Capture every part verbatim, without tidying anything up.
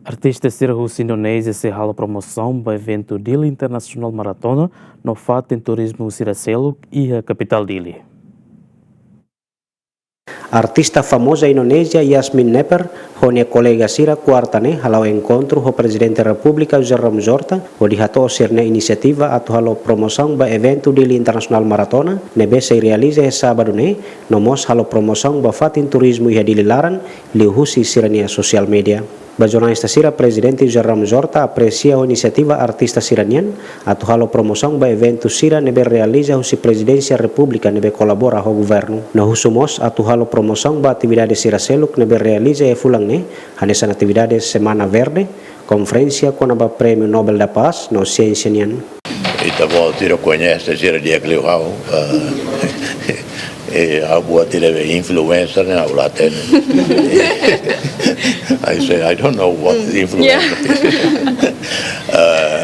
Artista sira husi Indonézia sei halo promosaun ba eventu Dili International Maratona no fatin turizmu sira seluk iha kapitál Dili. Artista famoza Indonézia Yasmin Neper ho nia kolega sira kuarta ne'e hala'o enkontru ho Prezidente Repúblika José Ramos Horta hodi hato'o sira-nia inisiativa atu halo promosaun ba eventu Dili International Maratona ne'ebé sei realiza iha sábadu ne'e, no mós halo promosaun ba fatin turizmu iha Dili laran liuhusi sira-nia sosiál média. Ba jornalista sira, Prezidente José Ramos Horta apresia ho inisiativa artista sira-nian atu halo promosaun ba eventu sira ne'ebé realiza husi Prezidénsia Repúblika ne'ebé kolabora ho governu. No husu mós atu halo promosaun ba atividade sira seluk ne'ebé realiza iha fulan ne'e, hanesan atividade Semana Verde, konferénsia kona-ba Prémiu Nobel da Paz no siénsia nian. Ita-boot sira koñese sira di'ak liu ha'u, eh, eh, ha'u buat ida be influencer ne'e ha'u la hatene. I say, I don't know what influencer is. Eh,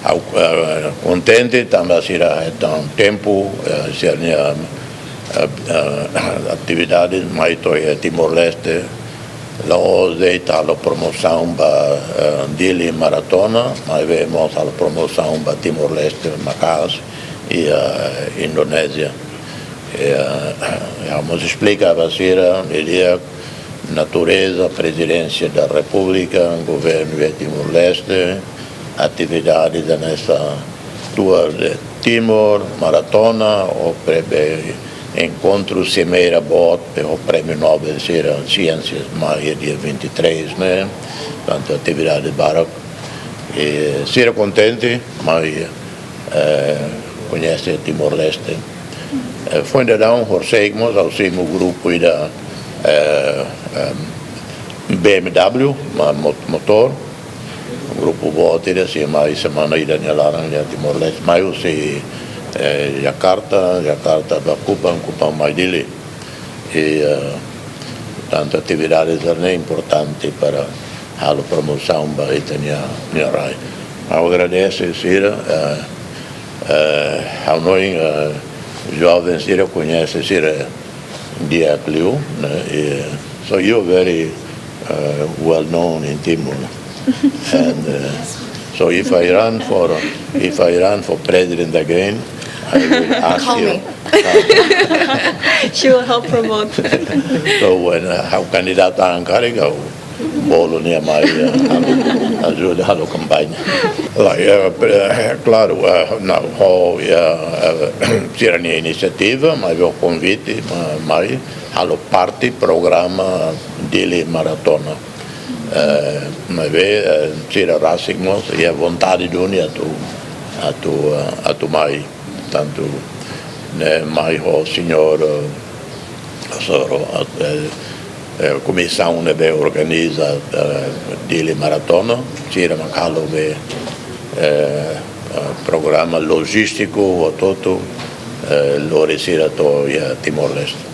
ha'u, eh, kontente tanba sira hetan tempu, eh, sira-nia, eh, eh, atividade mai to'o iha Timor-Leste, la'ós de'it halo promosaun ba, eh, Dili Maratona, maibé mós halo promosaun ba Timor-Leste maka'as iha, eh, Indonézia. Eh, ha'u mós esplika ba sira, di'ak, natureza, Prezidénsia da Repúblika, governu iha Timor-Leste, atividade hanesan Tour de Timor, maratona, ho prevee enkontru simeira boot, ho Prémiu Nobel sira siénsia, mai dia vinte e três ne'e, tantu atividade barak. I sira kontente, mai, eh, koñese Timor-Leste. Eh, foin daudaun, horisehik mós, ha'u simu grupu ida, eh, eh, B M W, ma-, mot-, motór, grupu boot ida, sei mai semana ida nia laran iha Timor-Leste, mai husi, eh, Jakarta, Jakarta ba Kupang, Kupang mai Dili. I, eh, tantu atividade sira-ne'e importante para halo promosaun ba ita-nia, nia rai. Ha'u agradese sira, eh, eh, ha'u hanoin, eh, joven sira koñese sira di'ak liu, ne'e? I, so you are very, uh, well known in Timor. And, uh, so if I run for, if I run for president again, I will ask you. Call me. She will help promote. So when, uh, ha'u kandidata an karik, ha'u bolu nia mai, eh, halo, ajuda halo kampaña. La, eh, pre-, eh, klaru, eh, na, ho, eh, eh, sira-nia inisiativa, mai ho konvite, ma-, mai halo parte programa Dili Maratona. Eh, maibé, eh, sira rasik mós, iha vontade duni atu, atu, eh, atu mai. Tantu, ne'e, mai ho señór, eh, soro, eh, eh, komisaun ne'ebé organiza, eh, Dili Maratona, sira mak halo be, eh, eh, programa lojístiku, hotu-hotu, eh, lori sira to'o iha Timor-Leste.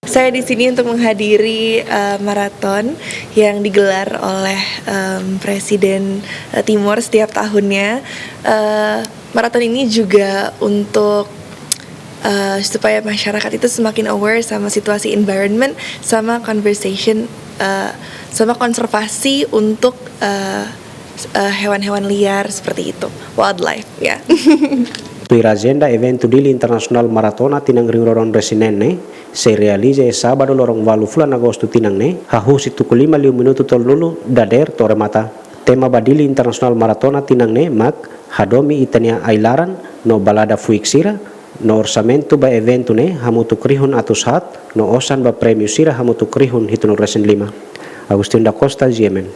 Saya di sini untuk menghadiri, eh, maraton yang digelar oleh, em, Presiden, eh, Timor setiap tahunnya. Eh, maraton ini juga untuk, eh, supaya masyarakat itu semakin aware sama situasi environment, sama conversation, eh, sama konservasi untuk, eh, s-, eh, hewan-hewan liar seperti itu, wildlife, ya. Tuir ajenda, eventu Dili International Maratona tinan rihun rua ruanulu-resin-neen ne'e sei realiza iha sábadu loron ualu fulan Agostu tinan ne'e, hahú husi tuku lima liu minutu tolunulu dadeer to'o remata. Tema ba Dili International Maratona tinan ne'e mak Hadomi Ita-nia Ai-Laran no Balada Fuik Sira, no orsamentu ba eventu ne'e hamutuk rihun atus haat, no osan ba prémiu sira hamutuk rihun hitunulu-resin-lima. Agustin da Costa, G M N.